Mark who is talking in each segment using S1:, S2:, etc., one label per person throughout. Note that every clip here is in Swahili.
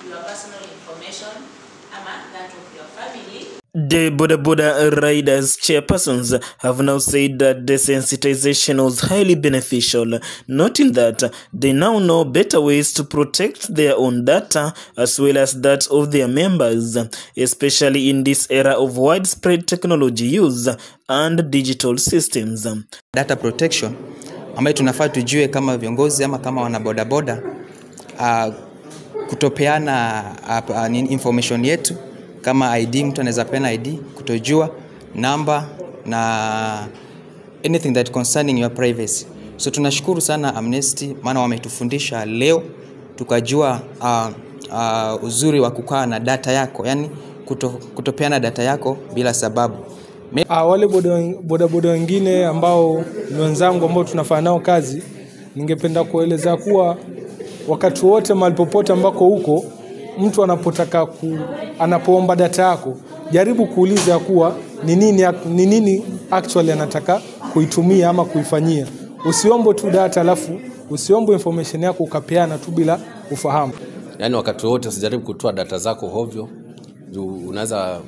S1: your personal information ama that of your family.
S2: The Boda Boda riders chairpersons have now said that the sensitization was highly beneficial, noting that they now know better ways to protect their own data as well as that of their members, especially in this era of widespread technology use and digital systems.
S3: Data protection ambayo tunafaa tujue kama viongozi ama kama wana boda boda, kutopeana information yetu kama ID, mtu anaweza peana ID, kutojua namba na anything that concerning your privacy. So tunashukuru sana Amnesty maana wametufundisha leo tukajua uzuri wa kukaa na data yako, yani kutopeana data yako bila sababu.
S4: Wale boda wengine ambao ni wenzangu ambao tunafanya nao kazi, ningependa kueleza kuwa wakati wote mahali popote ambako huko mtu anapotaka anapoomba data yako, jaribu kuuliza kuwa ni nini actually anataka kuitumia ama kuifanyia. Usiombe tu data alafu usiombe information yako ukapeana tu bila ufahamu.
S5: Yaani wakati wote usijaribu kutoa data zako hovyo, unaweza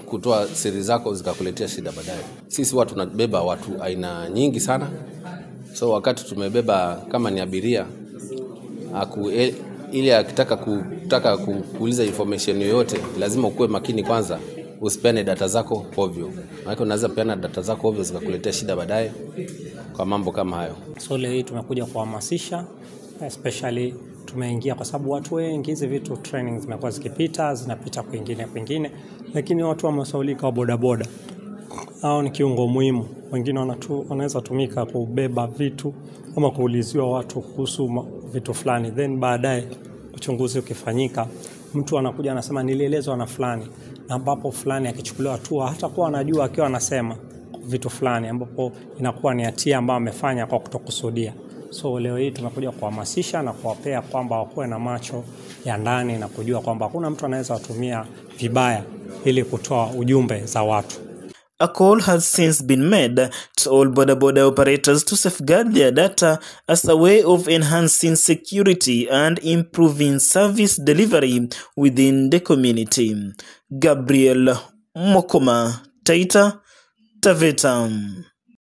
S5: kutoa siri zako zikakuletea shida baadaye. Sisi watu tunabeba watu aina nyingi sana. So wakati tumebeba kama ni abiria, ili akitaka kuuliza information yoyote lazima ukuwe makini kwanza, usipeane data zako ovyo. Maana unaweza peana data zako ovyo zikakuletea shida baadaye kwa mambo kama hayo.
S6: So leo hii tumekuja kuhamasisha, especially tumeingia kwa sababu watu wengi hizi vitu training zimekuwa zikipita, zinapita kwingine, lakini watu wamesaulika wa bodaboda. Hao ni kiungo muhimu. Wengine wanaweza tumika kubeba vitu ama kuuliziwa watu kuhusu vitu fulani, then baadaye uchunguzi ukifanyika mtu anakuja anasema nilielezwa na fulani, na ambapo fulani akichukuliwa hatua hata kuwa anajua akiwa anasema vitu fulani, ambapo inakuwa ni hatia ambayo amefanya kwa kutokusudia. So leo hii tumekuja kuhamasisha na kuwapea kwamba wakuwe na macho ya ndani na kujua kwamba hakuna mtu anaweza kutumia vibaya ili kutoa ujumbe za watu.
S2: A call has since been made to all boda boda operators to safeguard their data as a way of enhancing security and improving service delivery within the community. Gabriel Mokoma, Taita Taveta.